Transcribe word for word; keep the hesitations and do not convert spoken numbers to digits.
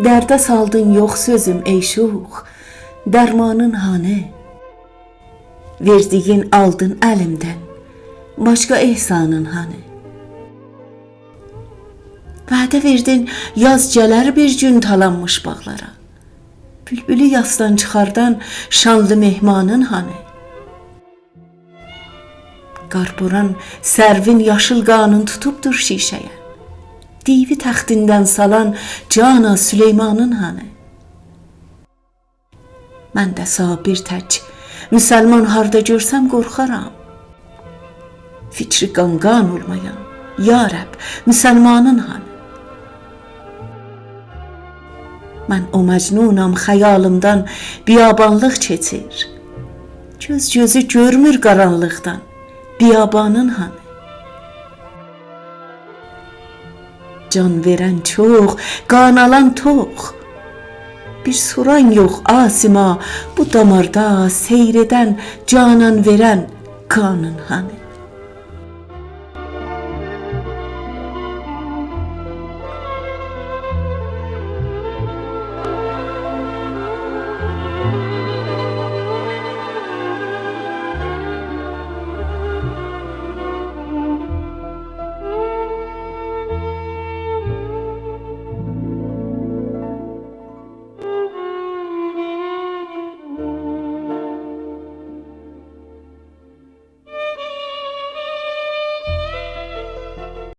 درده سالدین یوخ سؤزوم، ای شوخ، درمانین هانی؟ وئردیگین آلدین الیمدن، باشقا احسانین هانی؟ وعده وئردین، یاز گلر بیر گون تالانمیش باغلارا. بولبولو یاسدان چیخاردان شانلی مهمانین هانی؟ قار بوران سروین یاشیل قانین توتوبدور شیشه‌یه. دیوی تختیندن سالان جانا سلیمانین هانی؟ من ده صابر تک مسلمان هاردا گؤرسم قورخارام. فیکری قانقان اولمایان، یا رب، مسلمانین هانی؟ من او مجنونام، خیالیمدان بیابانلیق کئچیر. گؤز گؤزو گؤرمور قارانلیقدان، بیابانین هانی؟ جان وئرن چوخ، قان آلان توخ. بیر سوران یوخ آسما، بو داماردا سیر ائدن، جانان وئرن قانین هانی؟